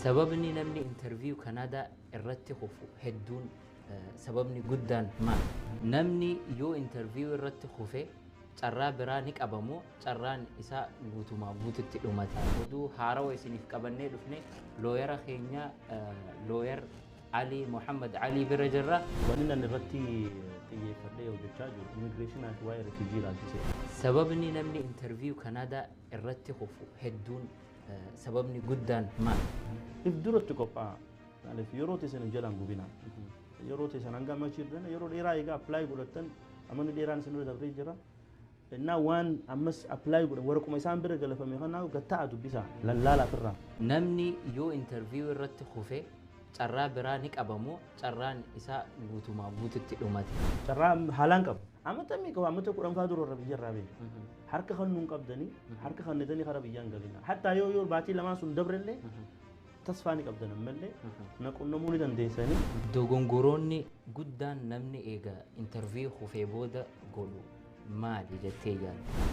Sababni namni interview Kanaadaa irratti kufu hedduun, sababni guddaan maali? Namni yoo interview irratti kufe carraa biraa ni qabamoo carraan isaa guutumaa guututti dhumata? Oduu haarawa isiniif qabannee dhufne, lawyer keenya, lawyer Alii Muhammad Alii bira jirra. Wanni ani irratti xiyyeeffadhee hojjechaa jiru immigireeshinaa fi waa'ee refugee ilaalchisee. Sababni namni interview Kanaadaa irratti kufu hedduun, sababni guddaan maali? If duratti qophaa'a. Maaliif yeroo teessan hin jalaan gubina. Yeroo teessan hanga amma jirtan yeroo dheeraa egaa apply godhattan, amanni dheeraan isin dura dabree jira. Innaa waan ammas apply godhan waraquma isaan bira galafame kanaa gatta'a dubbisa lallaala ofirraa. Namni yoo interview irratti kufe carraa biraa ni qabamoo carraan isaa guutumaa guututti dhumata? Carraa haalaan qabu. Amata meeqa, amata 10 faa dura irra biyya irraa beeku. Harka kan nuun qabdanii, harka kannitanii kara biyyaan galina. Hattaa yoo baatii lamaan sun dabrellee tasfaa ni qabdan, ammallee na qunnamuu ni dandeessanii. Dogongoroonni guddaan namni eega interview kufee booda godhu maali jettee yaadda?